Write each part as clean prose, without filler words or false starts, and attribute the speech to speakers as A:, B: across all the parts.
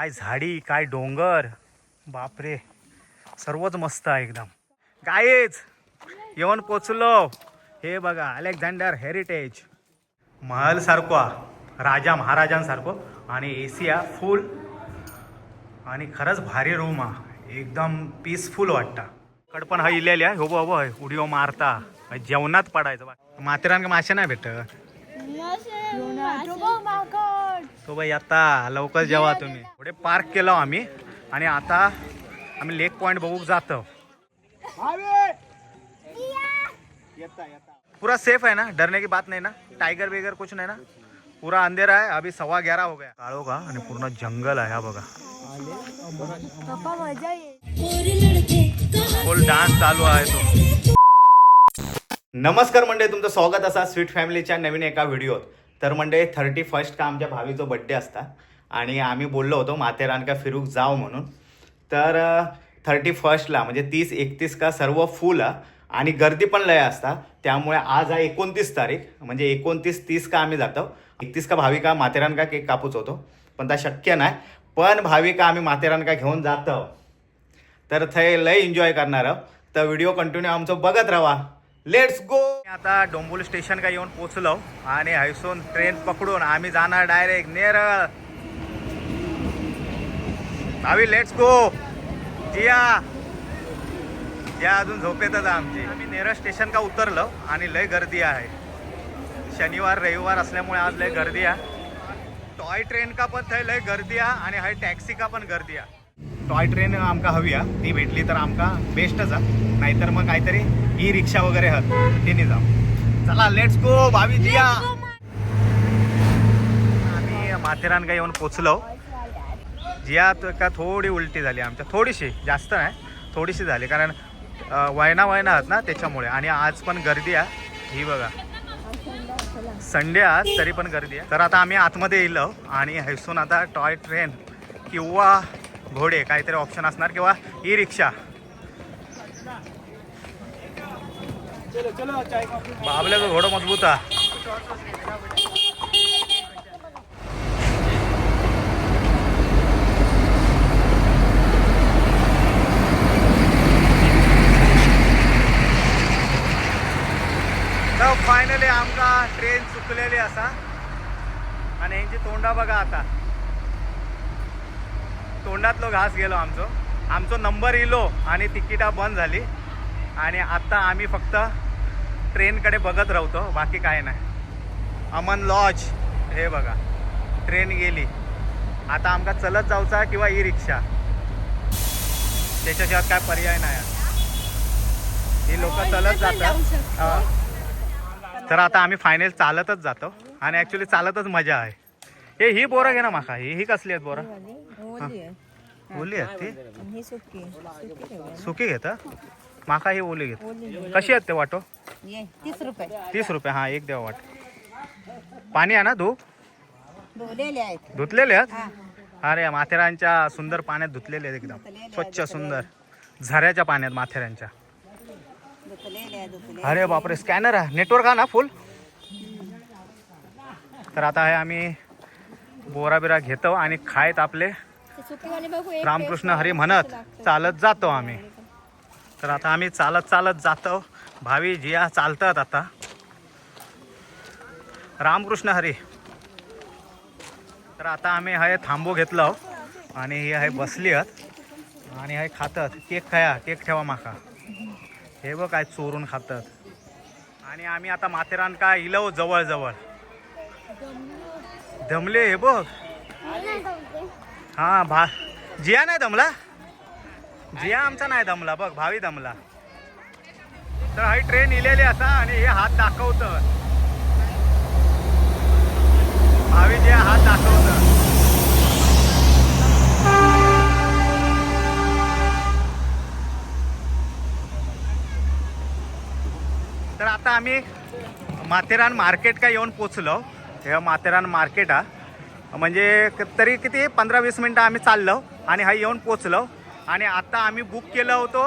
A: काय झाडी, काय डोंगर, बापरे सर्वच मस्त आहे एकदम. गाईज येऊन पोचलो. हे बघा अलेक्झांडर हेरिटेज महल सारखो, राजा महाराजांसारखो आणि एसी हा फुल आणि खरंच भारी रूम हा, एकदम पीसफुल वाटता. कड पण हा इलेली आहे, हो हो उडिओ मारता जेवणात पडायचं. माथेरान का मासे नाही भेटत तो बाई. आता लवकर जेवा तुम्ही. पुढे पार्क केलं आम्ही आणि आता आम्ही लेक पॉइंट बघू जातो. पूरा सेफ है ना? डरने की बात नहीं ना? टाइगर बिगर कुछ नहीं ना? पूरा अंधेरा है अभी, 11:15 हो गया. काळो का आणि पूर्ण जंगल आहे हा बघा.
B: पप्पा मजा येईल.
A: फुल डान्स चालू आहे तो. नमस्कार मंडळी, तुमचं स्वागत असा स्वीट फॅमिलीच्या नवीन एका व्हिडिओत. तर मंडळी 31 का आमच्या भावीचो बड्डे असता आणि आम्ही बोललो होतो माथेरान का फिरूक जाऊ म्हणून. तर 31ला म्हणजे 30-31 का सर्व फुल आणि गर्दी पण लय असता. त्यामुळे आज आहे 29 तारीख, म्हणजे 29-30 का आम्ही जातो. 31 का भाविका माथेरान का केक कापूच होतो, पण त्या शक्य नाही. पण भाविका आम्ही माथेरान का घेऊन जातो, तर थंय लय एन्जॉय करणार आहोत. तर व्हिडिओ कंटिन्यू आमचं बघत राहा. Let's go. आता डोंबिवली स्टेशन का येऊन पोचलो आणि हैसून ट्रेन पकडून आम्ही जाणार डायरेक्ट नेरळ. भावी let's go. जिया जिया अजून झोपेतच आहे आमची. आम्ही नेरळ स्टेशन का उतरलो आणि लय गर्दी आहे. शनिवार रविवार असल्यामुळे आज लय गर्दी आहे. टॉय ट्रेन का पण थंय लय गर्दी आहे आणि हय टॅक्सी का पण गर्दी आहे. टॉय ट्रेन आमका हवी आहे, ती भेटली तर आमका बेस्टच आहे, नाहीतर मग काहीतरी ई रिक्षा वगैरे हत तिने जाऊ. चला let's go. भावी जिया, आम्ही माथेरान का येऊन पोचलो. जिया तो का थोडी उलटी झाली आमच्या, थोडीशी, जास्त नाही, थोडीशी झाली, कारण वयना वयना आहात ना त्याच्यामुळे. आणि आज पण गर्दी आहे ही बघा. संडे आज तरी पण गर्दी आहे. तर आता आम्ही आतमध्ये येईल आणि हैसून आता टॉय ट्रेन किंवा घोडे काहीतरी ऑप्शन असणार किंवा ई रिक्षा. बाबल्याचं घोडं मजबूत आहे. तर फायनली आमका ट्रेन चुकलेली असा आणि यांची तोंडा बघा आता, तोंडातलो घास गेलो आमचो. आमचो नंबर इलो आणि तिकिटा बंद झाली आणि आता आम्ही फक्त ट्रेनकडे बघत राहतो, बाकी काय नाही. अमन लॉज हे बघा, ट्रेन गेली. आता आमका चलत जायचा किंवा ई रिक्षा, त्याच्याशिवाय काय पर्याय नाही. ही लोक चलत जातात. हा. तर आता आम्ही फायनल चालतच जातो आणि ऍक्च्युली चालतच मजा आहे. हे ही बोरं घे ना माका. ही ही कसली आहेत बोरं? ओली आहेत ती.
B: ही सुकी.
A: सुकी घेता? माका ही ओली घेत. कशी आहेत ते वाटो?
B: 30 रुपये.
A: 30 रुपये. हा एक द्या वाट. पाणी आहे ना धू?
B: धुलेले आहेत.
A: धुतलेले आहेत. अरे माथेरानच्या सुंदर पाण्यात धुतलेले आहेत, एकदम स्वच्छ सुंदर झऱ्याच्या पाण्यात माथेरानच्या. अरे बापरे, स्कॅनर आहे, नेटवर्क आहे ना फुल. तर आता हे आम्ही बोरा बिरा घेतो आणि खायत आपले रामकृष्ण हरी म्हणत चालत जातो आम्ही. तर आता आम्ही चालत चालत जातो. भावी जिया चालतात आता. रामकृष्ण हरी. तर आता आम्ही हाय थांबो घेतलो आणि हे आहे बसली आहेत आणि हे खातात. केक खाया, केक ठेवा माका. हे बघ काय चोरून खातात. आणि आम्ही आता माथेरान का इलो जवळ जवळ. दमले हे बघ. हा भा जिया नाही दमला, जिया आमचा नाही दमला, बघ भावी दमला. तर ही ट्रेन इलेली असा आणि हे हात दाखवत. भावी जिया हात दाखवत. तर आता आम्ही माथेरान मार्केट का येऊन पोचलो. हे माथेरान मार्केट हा, म्हणजे तरी किती 15-20 मिनटं आम्ही चाललो आणि हा येऊन पोचलो. आणि आता आम्ही बुक केलं होतो.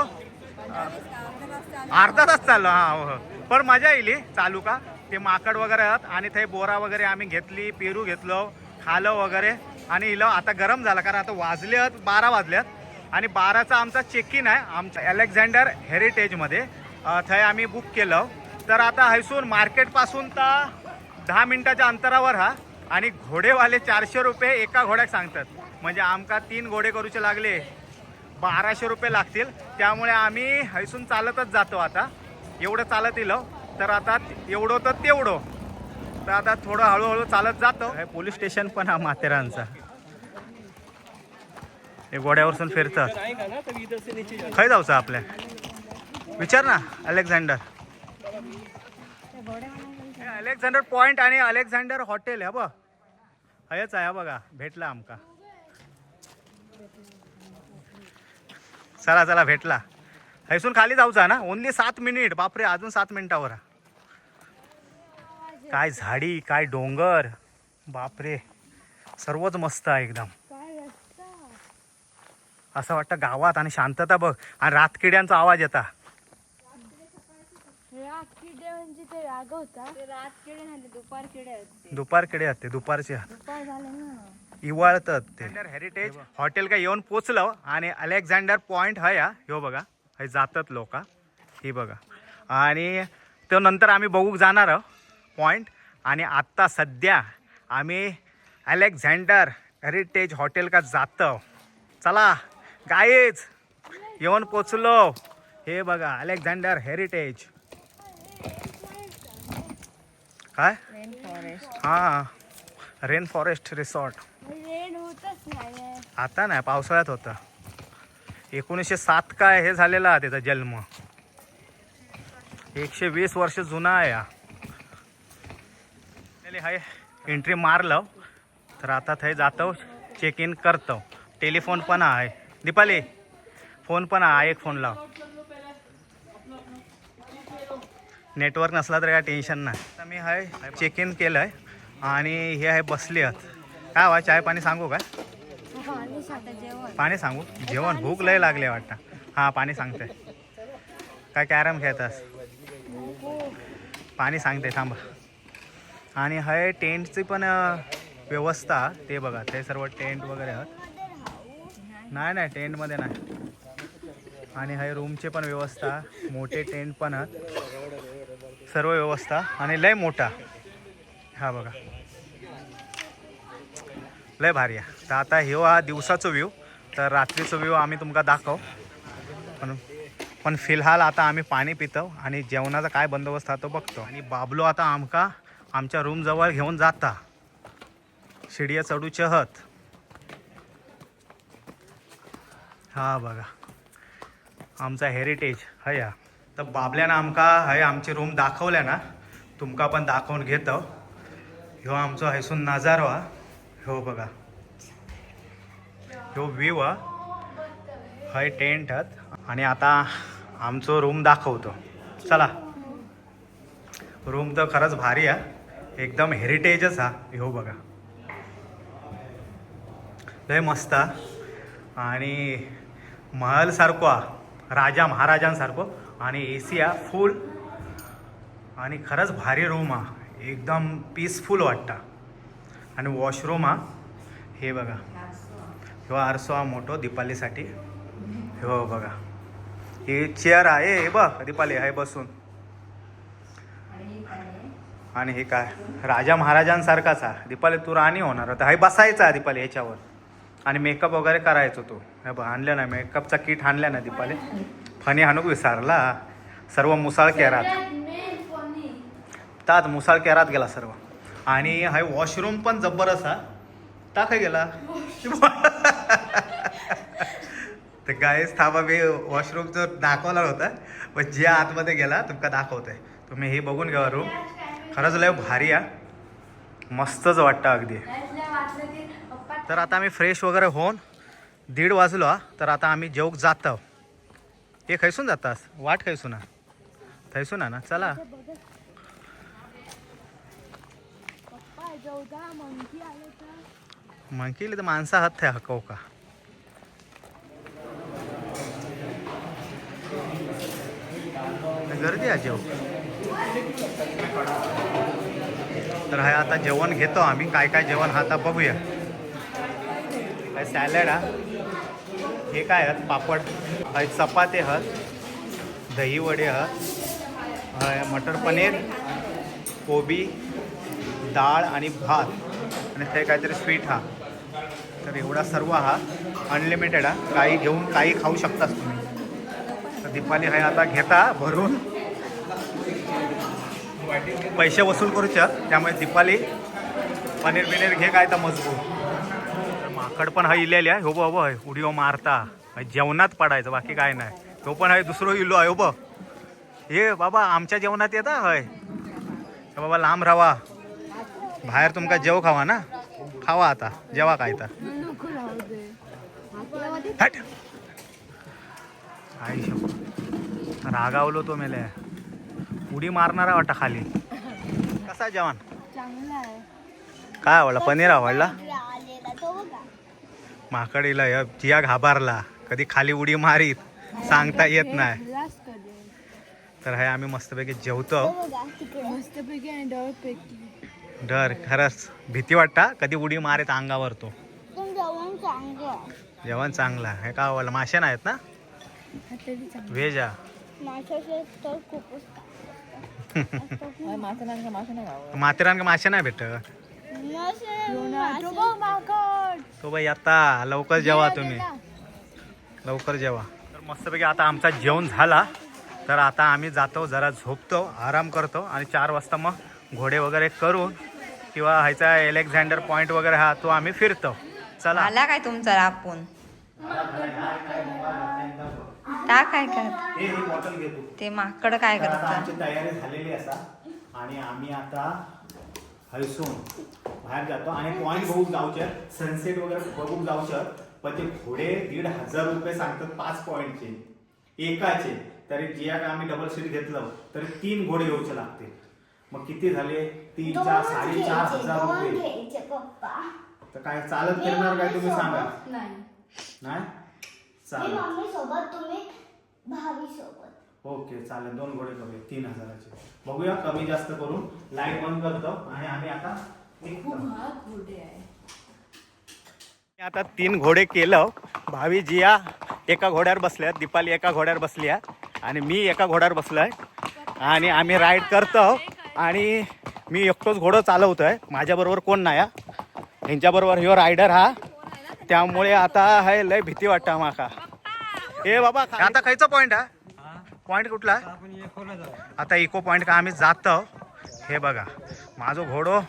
A: अर्धा तास चाललो. हा हो, हो. पण मजा येईल चालू का ते माकड वगैरे आहेत आणि ते बोरा वगैरे आम्ही घेतली, पेरू घेतलो, खालं वगैरे. आणि इलो आता गरम झाला, कारण आता वाजले आहेत 12 वाजल्यात आणि 12चा आमचा चेक इन आहे आमच्या अलेक्झांडर हेरिटेजमध्ये. थंय आम्ही बुक केलं. तर आता हैसून मार्केटपासून तर 10 मिनिटाच्या अंतरावर हा. आणि घोडेवाले 400 रुपये एका घोड्याक सांगतात, म्हणजे आमका 3 घोडे करूचे लागले 1200 रुपये लागतील. त्यामुळे आम्ही हैसून चालतच जातो. आता एवढं चालत इलो तर आता एवढं तर तेवढं, तर आता थोडं हळूहळू चालत जातो. हे पोलीस स्टेशन पण हा माथेरानचा. हे घोड्यावरसून फिरतात. खय जाऊचा आपल्या विचार ना. अलेक्झांडर, हे अलेक्झांडर पॉइंट आणि अलेक्झांडर हॉटेल आहे बघ. हयच आहे हा बघा, भेटला आमका. चला चला, भेटला. हैसून खाली जाऊचा ना, ओनली 7 मिनिट. बापरे, अजून 7 मिनिटावर हा. काय झाडी, काय डोंगर, बापरे, सर्वच मस्त आहे एकदम.
B: काय रस्ता.
A: असं वाटतं गावात. आणि शांतता बघ आणि रातकिड्यांचा आवाज येता.
B: रात किडे म्हणजे ते रागवता. रात किडे नाही, दुपार किडे आहेत ते.
A: दुपार किडे आहेत ते, दुपारचे.
B: दुपार झाले ना.
A: इवाळतात ते. हेरिटेज हॉटेल काय येऊन पोचलो आणि अलेक्झांडर पॉइंट हय हा, ह्यो बघा, हय जातात लोक ही बघा. आणि तो नंतर आम्ही बघूक जाणार पॉइंट. आणि आत्ता सध्या आम्ही अलेक्झांडर हेरिटेज हॉटेल का जातो. चला गाईज, येऊन पोचलो. हे बघा अलेक्झांडर हेरिटेज. काय
B: रेन फॉरेस्ट.
A: हां, रेन फॉरेस्ट रिसॉर्ट.
B: रेन होतच नाही.
A: आता नाही, पावसाळ्यात होतं. 1907 काय हे झालेला त्याचा जन्म. 120 वर्ष जुना आहे हा. हाय एंट्री मारलं तर आता थंय जातो, चेक इन करतो. टेलिफोन पण आहे. दीपाली, फोन पण आहे, एक फोन लाव. नेटवर्क नसला तर काय टेन्शन नाही. आता मी हाय चेक इन केलं आहे आणि हे आहे बसली आहात. काय वा, चाय पाणी सांगू काय?
B: पाणी सांगता, जेवण.
A: पाणी सांगू, जेवण भूक लय लागले वाटतं. हां पाणी सांगते. काय कॅरम खेळतास? पाणी सांगते थांबा. आणि हय टेंटची पण व्यवस्था ते बघा, ते सर्व टेंट वगैरे आहेत. नाही नाही, टेंटमध्ये नाही. आणि हय रूमची पण व्यवस्था, मोठे टेंट पण आहेत, सर्व व्यवस्था. आणि लय मोठा हा बघा, लय भारी आहे. तर आता ह्यो हा दिवसाचो व्ह्यू, तर रात्रीचो व्ह्यू आम्ही तुमका दाखव. पण पण फिलहाल आता आम्ही पाणी पितो आणि जेवणाचा काय बंदोबस्त हा तो बघतो. आणि बाबलो आता आमका आमच्या रूमजवळ घेऊन जाता. शिडिया चढू चहत. हा बघा आमचा हेरिटेज हया. तर बाबल्यानं आमका हय आमची रूम दाखवल्या ना, तुमका पण दाखवून घेतो. ह्यो आमचो हैसून नजारो हा. ह्यो बघा, ह्यो व्ह्यू हा. हय टेंट हत. आणि आता आमचो रूम दाखवतो. चला, रूम तर खरंच भारी आहे, एकदम हेरिटेजच हा. ह्यो बघा, लय मस्त हा. आणि महलसारखो हा, राजा महाराजांसारखो. आणि ए सी हा फुल. आणि खरंच भारी रूम हा, एकदम पीसफुल वाटता. आणि वॉशरूम हा, हे बघा, ह्यो आरसो हा मोठो दीपालीसाठी. हो बघा, ही चेअर आहे. हे बघ दीपाली, आहे बसून. आणि हे काय राजा महाराजांसारखाच हा. दीपाली तू राणी होणार होता. हे बसायचा दीपाली ह्याच्यावर आणि मेकअप वगैरे करायचो तो. हे बघ, आणलं ना मेकअपचा किट आणला ना दीपाली. फणी हाणूक विसरला. सर्व मुसाळ केरात तात, मुसाळ केरात गेला सर्व. आणि हाय वॉशरूम पण जबरदस्त हा. ता काय गेला? तर गाईस थांबा, मी वॉशरूम जो दाखवला होता पण जे आतमध्ये गेला तुमका दाखवतोय. तुम्ही हे बघून घ्या, रूम खरंच लय भारी आहे, मस्तच वाटतं अगदी. तर आता आम्ही फ्रेश वगैरे होऊन 1:30 वाजलो हा. तर आता आम्ही जेवक जातो. ते खैसून जातास? वाट खैसून हा? थैसून हा ना, चला.
B: पप्पा, जेवता मंकी आले तर?
A: मंकी तर माणसं आहात त्या हकव का? गर्दी आहे जेव. तर हा आता जेवण घेतो आम्ही. काय काय जेवण हा आता बघूया. हे सॅलड हा. हे काय आहेत? पापड हय, चपाते हत, दही वडे हत, हय मटर पनीर, कोबी, डाळ आणि भात आणि ते काहीतरी स्वीट हा. तर एवढा सर्व हा अनलिमिटेड हा, काही घेऊन काही खाऊ शकतास तुम्ही. तर दीपाली हाय आता घेता भरून, पैसे वसूल करूच्यात, त्यामुळे दीपाली पनीर बिनीर घे काय तर मजबूत. तर माकड पण हा इलेली आहे. हो बो हो, उडिओ मारता जेवणात पडायचं, बाकी काय नाही. तो पण आहे दुसरं इलो आहे. हो बघ, हे बाबा आमच्या जेवणात येता हय. तर बाबा लांब राहा बाहेर, तुमका जेव खावा ना, खावा आता जेवा काय तर.
B: नको राहू दे.
A: हट. आई शपथ, रागावलो तो मेले, उडी मारणारा वाटा खाली. कसा जेवण?
B: चांगला आहे.
A: काय आवडला? पनीर आवडला?
B: आलेला तो बघा.
A: माकडीला या जिया घाबरला, कधी खाली उडी मारीत सांगता येत नाही.
B: लास्ट कधी.
A: तर हे आम्ही मस्तपैकी जेवतो.
B: मस्तपैकी आणि डळपैकी.
A: डर खरंच भीती वाटता, कधी उडी मारीत अंगावर तो. जेवण चांगला. हे काय आवडलं? मासे नाहीत ना? व्हेज हा. माथेरान का मासे नाही भेटत. तो बाई आता लवकर जेवा तुम्ही, लवकर जेवा. तर मस्तपैकी आता आमचा जेवण झाला, तर आता आम्ही जातो, जरा झोपतो, आराम करतो आणि 4 वाजता मग घोडे वगैरे करून किंवा ह्याचा अलेक्झांडर पॉईंट वगैरे हा तो आम्ही फिरतो. चला.
C: आला काय तुमचा रापून ता काय करत?
A: हे बॉटल घेतो.
C: ते माकड काय
A: तर आता
C: करतात?
A: आमची तयारी झालेली असा आणि आम्ही आता हैसून बाहेर जातो आणि पॉईंट बघू जाऊचे, सनसेट वगैरे बघू जाऊचे. पण ते घोडे 1500 रुपये सांगतात 5 पॉईंटचे एकाचे. तरी जिया का आम्ही डबल सीट घेतलं तरी 3 घोडे घेऊचे लागते. मग किती झाले? 3, 4, 4500 रुपये. तर काय चालत फिरणार काय तुम्ही सांगा?
B: नाही.
A: नाही चालत.
D: मम्मी सोबत, तुम्ही भाभी सोबत.
A: ओके चालेल, 2 घोडे करूया 3000चे, बघूया कमी जास्त करून. लाईट बंद करतो आणि आम्ही आता निघतो.
B: घोडे आहे.
A: आता 3 घोडे केलं. भावी जिया एका घोड्यावर बसल्या, दीपाली एका घोड्यावर बसली आणि मी एका घोड्यावर बसलोय आणि आम्ही राईड करतो आणि मी एकटोच घोडं चालवतोय, माझ्याबरोबर कोण नाही हा. ह्यांच्याबरोबर ह्यो रायडर हा, त्यामुळे आता हे लय भीती वाटतं माका. ए बाबा, आता खायचा पॉईंट हा? पॉईंट कुठला आहे? आता इको पॉईंट का आम्ही जातो. हे बघा, माझं घोडो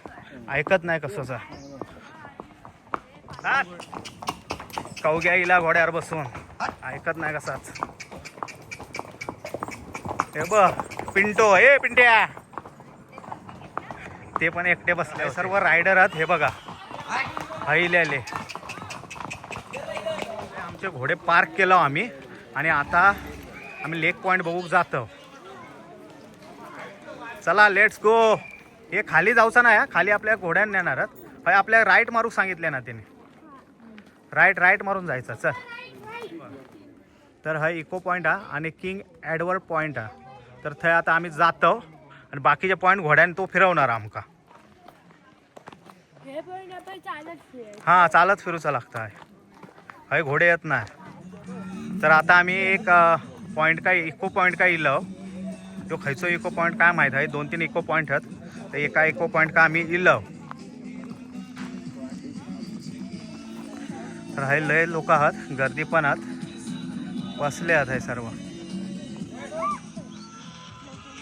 A: ऐकत नाही कसंच. कवग्या इला घोड्यावर बसून ऐकत नाही कसाच. हे बघ पिंटो, ए पिंट्या, ते पण एकटे बसले. सर्व रायडर आहेत. हे बघा हैल्याले आमचे घोडे पार्क केलं आम्ही आणि आता आम्ही लेक पॉईंट बघू जातो. चला let's go. हे खाली जाऊचा नाही हा, खाली आपल्या घोड्याने नेणार आहेत. होय, आपल्या राईट मारू सांगितले ना त्याने, राईट राईट मारून जायचं. चल. तर हा इको पॉईंट हा आणि किंग ॲडवर्ड पॉईंट हा. तर थंय आता आम्ही जातो आणि बाकीचे पॉईंट घोड्याने तो फिरवणार आमका.
B: हे पण आपण चालत फिरायचं.
A: हां, चालत फिरूचा लागतं आहे, हय घोडे येत नाही. तर आता आम्ही एक पॉईंट काय इको पॉईंट काय इलो, तो खयचो इको पॉईंट काय माहीत आहे, 2-3 इको पॉईंट आहेत. तर एका इको पॉईंट का आम्ही इलो. तर हय लय लोक आहात, गर्दी पण आहात, बसले आहात हे सर्व.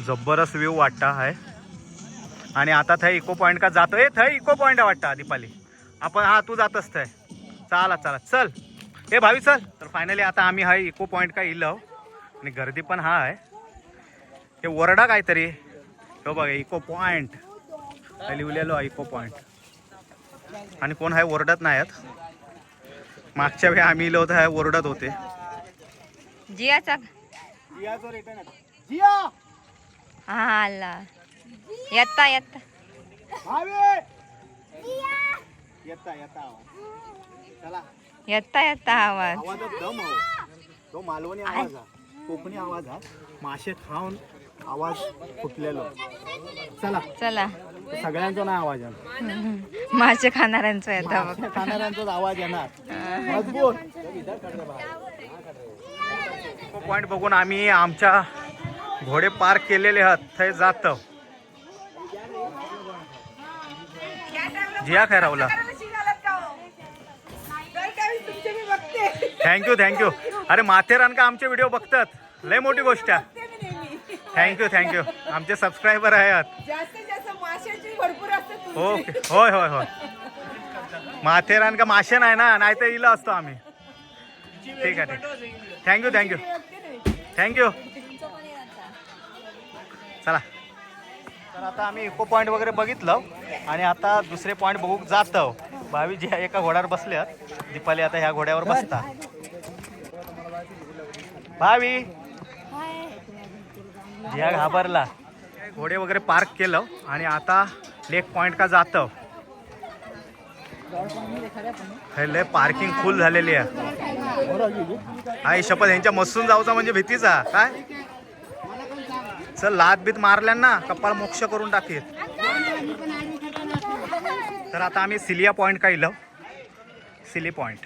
A: जबरदस्त व्ह्यू वाटता आहे. आणि आता थंय इको पॉईंट का जातो. ए थंय इको पॉईंट वाटतं दीपाली आपण. हा तू जातस थंय, चला चला चल, ए भावी चल. तर फायनली आता आम्ही हा इको पॉईंट का इलो आणि गर्दी पण हा आहे. हे ओरडा काहीतरी, हो बघा इको पॉईंट लिहिलेलो आहे, इको पॉईंट. आणि कोण हाय ओरडत नाही आहेत. मागच्या वेळी आम्ही इलो होतो, हाय ओरडत होते.
C: जियाचा हा आला, येता येता.
A: येता येता, चला.
C: येता येता आवाज.
A: आवाजात दम हो, तो मालवणी आवाज हा, कोकणी आवाज हा. मासे खाऊन
E: आवाज फुटलेलो. चला.
C: चला.
E: सगळ्यांचा नाही आवाज येणार.
C: मासे खाणाऱ्यांचा येता बघ.
E: खाणाऱ्यांचाच आवाज येणार मजबूत.
A: पॉइंट बघून आम्ही आमच्या घोडे पार्क केलेले आहात थंय जात. जिया खैरावला. Thank you, thank you. अरे, माथेरान का आमचे व्हिडिओ बघतात, लय मोठी गोष्ट आहे. Thank you, thank you. आमचे सबस्क्रायबर आहेत.
F: जास्तीत जास्त माशाची भरपूर असतात.
A: ओके, होय होय होय. माथेरान का मासे नाही ना, नाही तर इला असतो आम्ही. ठीक आहे, ठीक. Thank you, thank you, thank you. चला, तर आता आम्ही इको पॉईंट वगैरे बघितलं आणि आता दुसरे पॉईंट बघू जातो. भावी जी एका घोड्यावर बसल्यात, दीपाली आता ह्या घोड्यावर बसता. भावी जिया घाबरला. घोडे वगैरे पार्क केलं आणि आता लेक पॉईंट का जातं. हे लय पार्किंग फुल झालेली आहे. आई शपथ, ह्यांच्या मसून जाऊचा म्हणजे भीतीचा काय. चल, लात बीत मारल्या ना कपाळ मोक्ष करून टाकीत. तर आता आम्ही सिलिया पॉईंट का इलो, सिली पॉईंट.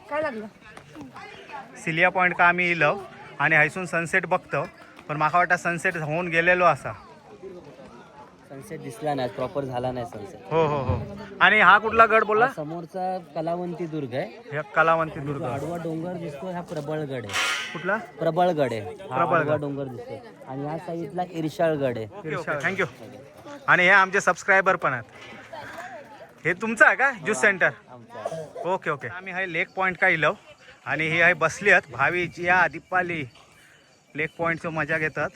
F: काय लागलं?
A: सिलिया पॉईंट का आम्ही इलो आणि हैसून सनसेट बघतो, पण माका वाटतं सनसेट होऊन गेलेलो असा.
G: सनसेट दिसला नाही, प्रॉपर झाला नाही सनसेट.
A: हो हो हो. आणि हा कुठला गड बोलला?
G: समोरचा कलावंती दुर्ग आहे.
A: हे कलावंती दुर्ग.
G: आडवा डोंगर दिसतो, हा प्रबळगड आहे.
A: कुठला?
G: प्रबळगड आहे हा.
A: प्रबळगड.
G: आडवा डोंगर दिसतो आणि ह्या साईडला इर्शाळगड आहे.
A: Thank you. आणि हे आमचे सबस्क्रायबर पण आहेत. हे तुमचं आहे का ज्यूस सेंटर?
G: आमचा.
A: Okay okay. आम्ही हाय लेक पॉईंट का इलो आणि हे आहे बसली आहेत भावी, जिया, दीपाली. लेक पॉईंटचं मजा घेतात.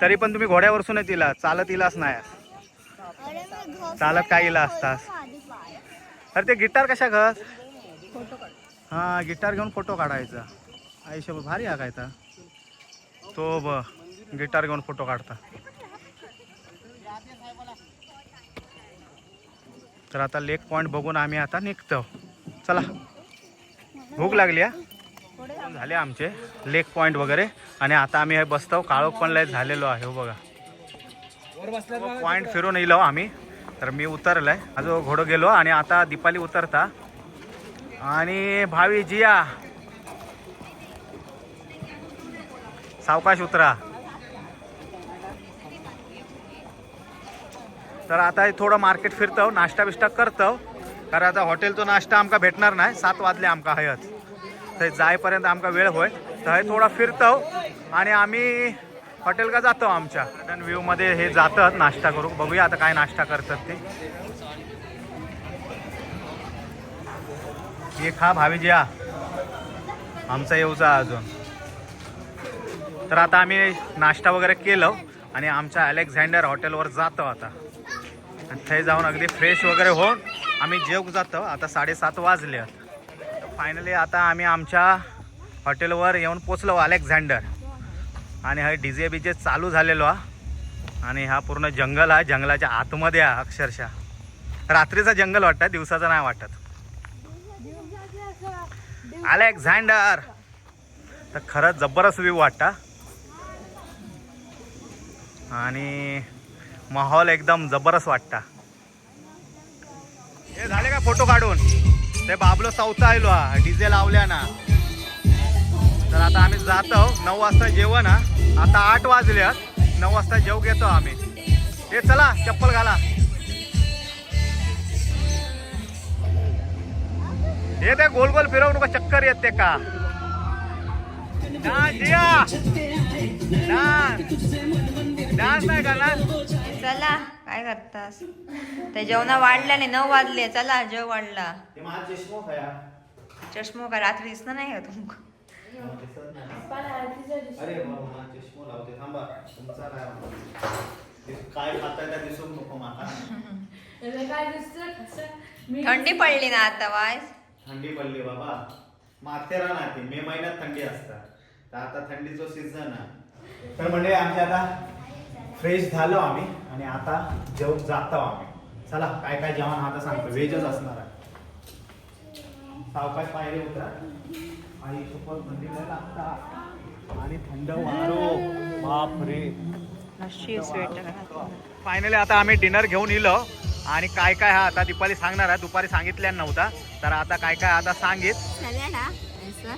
A: तरी पण तुम्ही घोड्यावरसूनच इला, चालत इलाच नाही.
D: अरे, मी घर
A: चालत काय इला असतास?
D: आधी पाय.
A: अरे, ते गिटार कशा घर? हा, गिटार घेऊन फोटो काढायचा. आयुष्य भारी हा काय तर. तो ब गिटार घेऊन फोटो काढता. तर आता लेक पॉईंट बघून आम्ही आता निघतो. चला, भूक लागली हा. झाले आमचे लेक पॉईंट वगैरे आणि आता आम्ही हे बसतो. काळोख पण लय झालेलो आहे, हो बघा. पॉईंट फिरून येलो आम्ही. तर मी उतरलाय, अजून घोडं गेलो आणि आता दीपाली उतरता आणि भावी, जिया, सावकाश उतरा. तर आता हे थोडं मार्केट फिरतो, नाश्ता बिष्टा करतो, कारण आता हॉटेलचा नाश्ता आमका भेटणार नाही. 7 वाजले आमका हयच, तर जाईपर्यंत आमका वेळ होय. तर हे थोडा फिरतो आणि आम्ही हॉटेल का जातो. आमच्या गार्डन व्ह्यूमध्ये हे जातात नाश्ता करू. बघूया आता काय नाश्ता करतात ते. हे खा भावी, जिया. आमचा येऊचा अजून. तर आता आम्ही नाश्ता वगैरे केलं आणि आमच्या अलेक्झांडर हॉटेलवर जातो आता आणि थंय जाऊन अगदी फ्रेश वगैरे होऊन आम्ही जेवूक जातो. आता 7:30 वाजले. फायनली आता आम्ही आमच्या हॉटेलवर येऊन पोचलो, अलेक्झांडर. आणि हा डीजे बीजे चालू झालेलो हा आणि हा पूर्ण जंगल आहे. जंगलाच्या आतमध्ये आहे अक्षरशः. रात्रीचा जंगल वाटतं, दिवसाचा नाही वाटत. अलेक्झांडर तर खरंच जबरदस्त व्ह्यू वाटता आणि माहोल एकदम जबरदस्त वाटता. हे झाले का फोटो काढून? ते बाबलो चौथा आलो हा, डीजे लावल्या ना. तर आता आम्ही जातो. 9 वाजता जेवण हा, आता 8 वाजले. 9 वाजता जेव घेतो आम्ही. हे चला, चप्पल घाला. हे ते गोल गोल फिरवू नका, चक्कर येते का. डान्स जिया, डान्स, डान्स नाही करणार?
C: चला, काय करतास? ते जेवणा वाढला नाही, 9 वाजले. चला, जेव वाढला. चष्मो का रात्री दिसणार नाही का तुमका?
A: अरे बाबा, चष्मो लावते, थांबा. तुमचा काय काय खाताय त्या दिसून नको माका.
B: काय दिसतं मी?
C: थंडी पडली ना आता वाय.
A: थंडी पडली बाबा. माथेरान आहे, मे महिन्यात थंडी असतात, तर आता थंडीचं सीझन आहे. तर म्हणजे आमचे आता फ्रेश झालो आम्ही आणि आता जेवण जातो आम्ही. चला, काय काय जेवण आता सांगतो. व्हेजच असणार आहे. सावकाश पायरी उतरा. आई शपथ, थंडी लय लागता. आणि थंड वारो, बाप रे.
C: अशी स्वेटर.
A: फायनली आता आम्ही डिनर घेऊन इलो आणि काय काय हा आता दीपाली सांगणार आहे. दुपारी सांगितल्या नव्हता, तर आता काय काय आता सांगित.
C: सॅलड हा असं.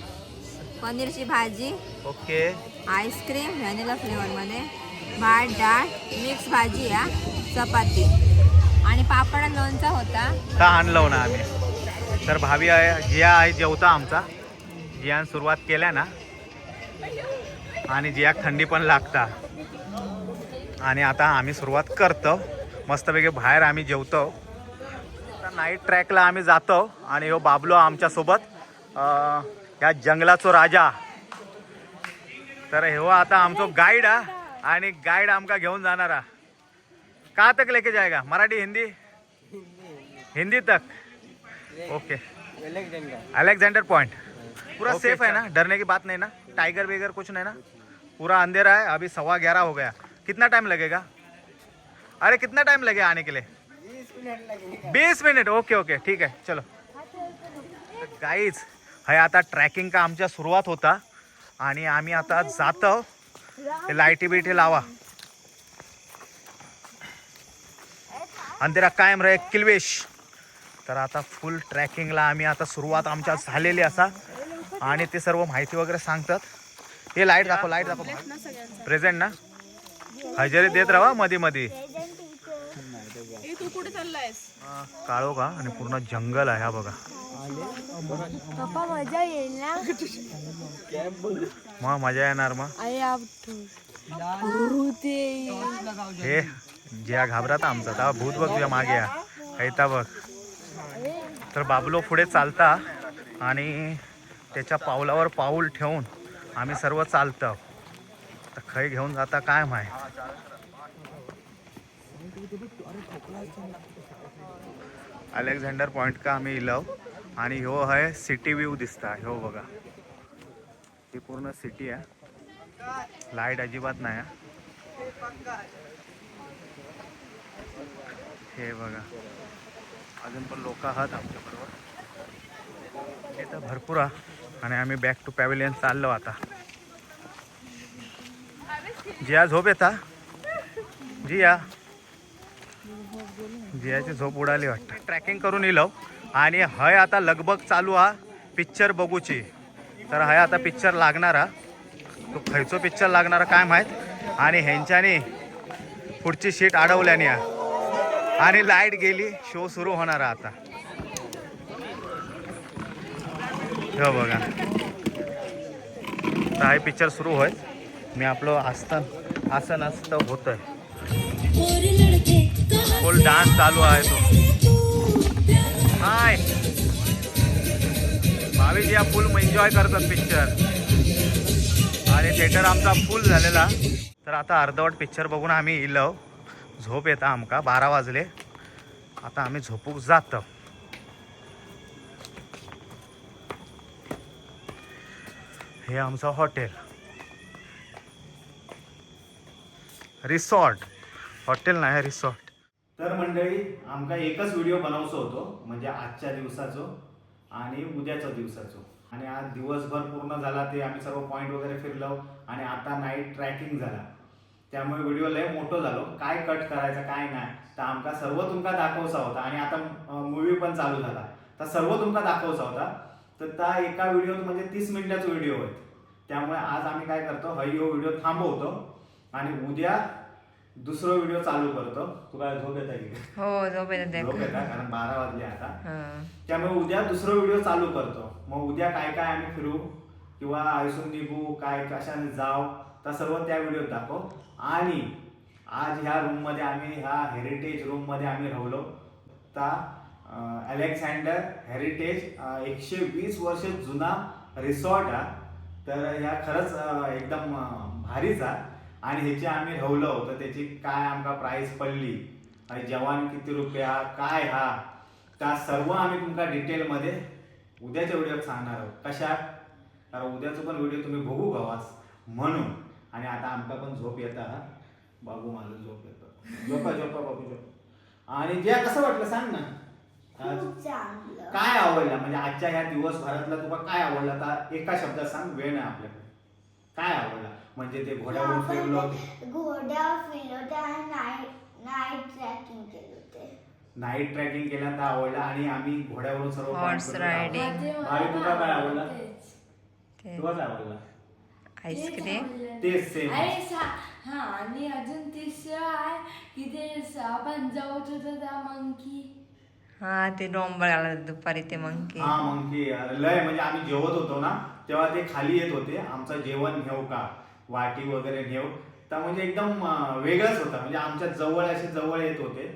C: पनीरची भाजी.
A: Okay.
C: Ice cream vanilla flavour मध्ये, भात, डाळ, मिक्स भाजी हा, चपाती आणि पापड आणि लोणचा होता.
A: तर आणलं ना आम्ही. तर भावी आहे, जिया आहे जेवता आमचा. जियान सुरुवात केल्या ना आणि जियाक थंडी पण लागता आणि आता आम्ही सुरुवात करतो. मस्तपैकी बाहेर आम्ही जेवतो. आता नाईट ट्रॅकला आम्ही जातो आणि हो बाबलो आमच्यासोबत, या जंगलाचो राजा. तर हो आता आमचो गाईड हा आणि गाईड आमका घेऊन जाणार हा. का तक लेके जाएगा? मराठी, हिंदी? हिंदी तक. ओके. अलेक्जेंडर पॉइंट पूरा सेफ है ना? डरने की बात नहीं ना? टाइगर वेगर कुछ नहीं ना? पूरा अंधेरा है अभी. 11:15 हो गया. कितना टाइम लगेगा? अरे, कितना टाइम लगेगा आने के लिए? 20 मिनिट. ओके ओके, ठीक आहे, चलो. गाईज, हय आता ट्रॅकिंग का आमच्या सुरुवात होता आणि आम्ही आता जातो. ते लाईटी बिटी लावा. अंधेरा कायम रे किलवेश. तर आता फुल ट्रॅकिंगला आम्ही आता सुरुवात आमच्या झालेली असा आणि ते सर्व माहिती वगैरे सांगतात. हे लाईट दाखव, लाईट दाखव. प्रेझेंट ना, हजेरी देत राहा मध्ये मध्ये.
F: तू कुठे चाललायस?
A: काळो का आणि पूर्ण जंगल आहे हा बघा.
B: पप्पा, मजा येईल ना?
A: मग मजा येणार मग.
B: अरे, भूत येईल.
A: हे ज्या घाबरात आमचा ता भूत बघ तुझ्या मागे या ऐता बघ. तर बाबलो पुढे चालता आणि त्याच्या पावलावर पाऊल ठेवून आम्ही सर्व चालतो. तर खै घेऊन जाता काय माहीत. अलेक्झांडर पॉइंट का आम्ही इलव आणि ह्यो आहे सिटी व्ह्यू दिसता. ह्यो बघा, ही पूर्ण सिटी आहे. लाईट अजिबात नाही हा. हे बघा, अजून पण लोक आहात आमच्याबरोबर. हे तर भरपूर आहे आणि आम्ही बॅक टू पॅव्हिलियन चाललो आता. जिया, झोप येता? जिया, जियाची झोप उडाली वाटतं. ट्रॅकिंग करून इलो आणि हय आता लगबग चालू हा पिक्चर बघूची. तर हय आता पिक्चर लागणार हा. तो खयचो पिक्चर लागणार काय माहीत. आणि ह्यांच्यानी पुढची सीट अडवल्याने हा. आणि लाईट गेली. शो सुरू होणार आहे आता. हो बघा, तर हा पिक्चर सुरू होईल. मी आपलं आसन आसन असतं होत आहे. फुल डान्स चालू आहे तो. हाय भावेश, या फुल एन्जॉय करतात पिक्चर आणि थिएटर आमचा फुल झालेला. तर आता अर्धवट पिक्चर बघून आम्ही इलो. झोप येता आमका. 12 वाजले आता. आम्ही झोपूक जातो. हे आमचं हॉटेल, रिसॉर्ट, हॉटेल नाही, रिसॉर्ट. तर मंडळी, आमका एकच व्हिडिओ बनवचो होतो, म्हणजे आजच्या दिवसाचो आणि उद्याच्या दिवसाचो. आणि आज दिवसभर पूर्ण झाला, ते आम्ही सर्व पॉईंट वगैरे फिरलो आणि आता नाईट ट्रॅकिंग झाला. त्यामुळे व्हिडिओ लय मोठो झालो. काय कट करायचं काय नाही, तर आमका सर्व तुमका दाखवचा होता आणि आता मूवी पण चालू झाला, तर सर्व तुमका दाखवचा होता. तर त्या एका व्हिडिओत म्हणजे 30 मिनिटाचा व्हिडिओ आहे. त्यामुळे आज आम्ही काय करतो, हय ह्यो व्हिडिओ थांबवतो आणि उद्या दुसरं व्हिडिओ चालू करतो. तू काय, झोप येत आहे की?
C: हो, झोप येते.
A: झोप येत आहे, कारण 12 वाजले आता.
C: हा.
A: त्यामुळे उद्या दुसरं व्हिडिओ चालू करतो. मग उद्या काय काय आम्ही फिरू किंवा आयसून निघू, काय कशाने जाव, तर सर्व त्या व्हिडिओत दाखव. आणि आज ह्या रूममध्ये आम्ही, ह्या हेरिटेज रूममध्ये आम्ही राहिलो. ता अलेक्झांडर हेरिटेज 120 वर्ष जुना रिसॉर्ट हा. तर ह्या खरंच एकदम भारीच हा. आणि ह्याची आम्ही राहिलो तर त्याची काय आमका प्राइस पडली आणि जेवण किती रुपया काय हा, त्या सर्व आम्ही तुमका डिटेलमध्ये उद्याच्या व्हिडिओत सांगणार आहोत. कशात? कारण उद्याचं पण व्हिडिओ तुम्ही बघू गवास म्हणून. आणि आता आमका पण झोप येता हा. बाबू, माझं झोप येतं. झोपा झोपा बाबू, झोपा. आणि ज्या कसं वाटलं सांग ना आज.
D: खूप चांगलं.
A: काय आवडलं, म्हणजे आजच्या ह्या दिवसभरातला तुला काय आवडलं, आता एका शब्दात सांग, वेळ नाही आपल्याकडे. काय आवडला म्हणजे ते घोड्यावरून फिरलो?
D: घोड्यावर फिरलो होते आणि नाईट नाईट ट्रॅकिंग केलं होते.
A: नाईट ट्रॅकिंग केल्यानंतर आवडला आणि आम्ही घोड्यावरून सर्व
C: हॉर्स
A: पाणी फिरलो.
C: रायडिंग.
A: भावी, तुला काय आवडलं?
C: ते
A: तुला काय आवडलं?
C: आईस्क्रीम.
A: तेच सेम.
B: अरे हा, आणि अजून तिसरं आहे की ते आपण जाऊत होतो त्या मंकी.
C: हा, ते डोंबर आला दुपारी ते मंकी.
A: हा मंकी, अरे लय म्हणजे आम्ही जेवत होतो ना तेव्हा ते खाली येत होते, आमचं जेवण घेऊ का, वाटी वगैरे घेऊ. तर म्हणजे एकदम वेगळंच होता, म्हणजे आमच्या जवळ असे जवळ येत होते.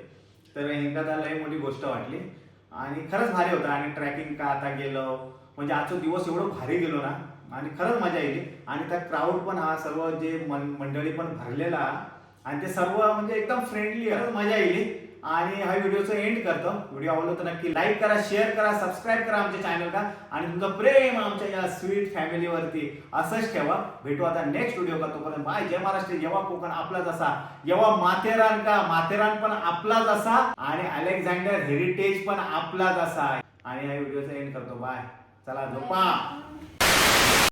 A: तर हेंका त्याला लय मोठी गोष्ट वाटली आणि खरंच भारी होतं. आणि ट्रॅकिंग का आता गेलो, म्हणजे आजचा दिवस एवढं भारी गेलो ना आणि खरंच मजा येईल. आणि त्या क्राऊड पण हा सर्व जे मंडळी पण भरलेला आणि ते सर्व म्हणजे एकदम फ्रेंडली, खरंच मजा येईल. आणि हा व्हिडिओचं एंड करतो. व्हिडिओ आवडला तर नक्की लाईक करा, शेअर करा, सबस्क्राईब करा आमच्या चॅनलला आणि तुमचं प्रेम आमच्या या स्वीट फॅमिलीवरती असंच ठेवा. भेटू आता नेक्स्ट व्हिडिओ का, तोपर्यंत बाय. जय महाराष्ट्र. जेव्हा कोकण आपलाच असा, जेव्हा माथेरान का माथेरान पण आपलाच असा आणि अलेक्झांडर हेरिटेज पण आपलाच असा. आणि या व्हिडिओचा एंड करतो. बाय, चला झोपा.